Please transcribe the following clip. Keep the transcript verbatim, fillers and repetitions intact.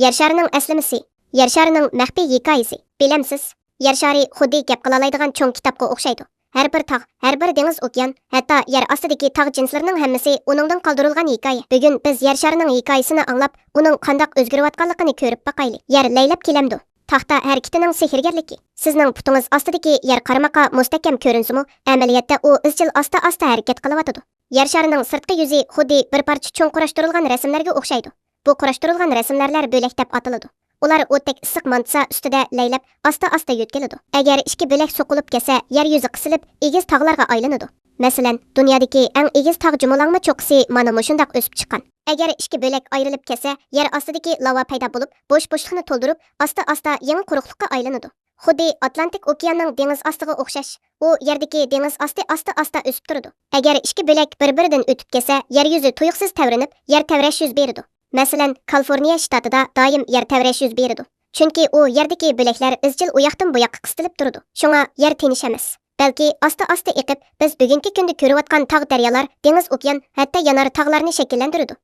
يەر شارىنىڭ ئەسلىمىسى. يەر شارىنىڭ مەخپىي ھېكايىسى. بىلەمسىز؟ يەر شارى خۇددى گەپ قىلالايدىغان چوڭ كىتابقا ئوخشايدۇ. ھەر بىر تاغ، ھەر بىر دېڭىز ئوكيان، ھەتتا يەر ئاستىدىكى تاغ جىنسلىرىنىڭ ھەممىسى ئۇنىڭدىن قالدۇرۇلغان ھېكايە. بۈگۈن بىز يەر شارىنىڭ ھېكايىسىنى ئاڭلاپ، ئۇنىڭ قانداق ئۆزگىرىۋاتقانلىقىنى كۆرۈپ باقايلى. يەر لەيلەپ كېلەمدۇ؟ تاختا ھەرىكىتىنىڭ سېھىرگەرلىكى. سىزنىڭ پۇتىڭىز ئاستىدىكى يەر قارىماقا مۇستەھكەم كۆرۈنسىمۇ، ئەمەلىيەتتە ئۇ ئىزچىل ئاستا-ئاستا ھەرىكەت قىلىۋاتىدۇ. يەر شارىنىڭ سىرتقى يۈزى خۇددى بىر پارچە چوڭ قۇراشتۇرۇلغان رەسىملەرگە ئوخشايدۇ. بۇ قۇراشتۇرۇلغان رەسىملەرلەر بۆلەك دەپ ئاتىلىدۇ. ئۇلار ئوتتەك ئىسسىق مانتىسا ئۈستىدە لەيلەپ، ئاستا-ئاستا يۆتكىلىدۇ. ئەگەر ئىككى بۆلەك سوقۇلۇپ كەتسە، يەر يۈزى قىسىلىپ، ئېگىز تاغلارغا ئايلىنىدۇ. مەسىلەن، دۇنيادىكى ئەڭ ئېگىز تاغ جۇمۇلاڭما چوققىسى مانا مۇشۇنداق ئۆسۈپ چىققان. ئەگەر ئىككى بۆلەك ئايرىلىپ كەتسە، يەر ئاستىدىكى لاۋا پەيدا بولۇپ، بوش بوشلۇقنى تولدۇرۇپ، ئاستا-ئاستا يېڭى قۇرۇقلۇققا ئايلىنىدۇ. خۇددى ئاتلانتىك ئوكياننىڭ دېڭىز ئاستىغا ئوخشاش، ئۇ يەردىكى دېڭىز ئاستى ئاستا-ئاستا ئۆسۈپ تۇرىدۇ. ئەگەر ئىككى بۆلەك بىر-بىرىدىن ئۆتۈپ كەتسە، يەر يۈزى تۇيۇقسىز تەۋرىنىپ، يەر تەۋرەش يۈز بېرىدۇ. مەسىلەن، كالىفورنىيە شتاتىدا دائىم يەر تەۋرەش يۈز بېرىدۇ. چۈنكى ئۇ يەردىكى بۆلەكلەر ئىزچىل ئۇياقتىن بۇياققا قىستىلىپ تۇرىدۇ. شۇڭا يەر تىنچ ئەمەس. بەلكى ئاستا-ئاستا ئېقىپ، بىز بۈگۈنكى كۈندە كۆرۈۋاتقان تاغ، دەريالار، دېڭىز، ئوكيان، ھەتتا يانار تاغلارنى شەكىللەندۈرىدۇ.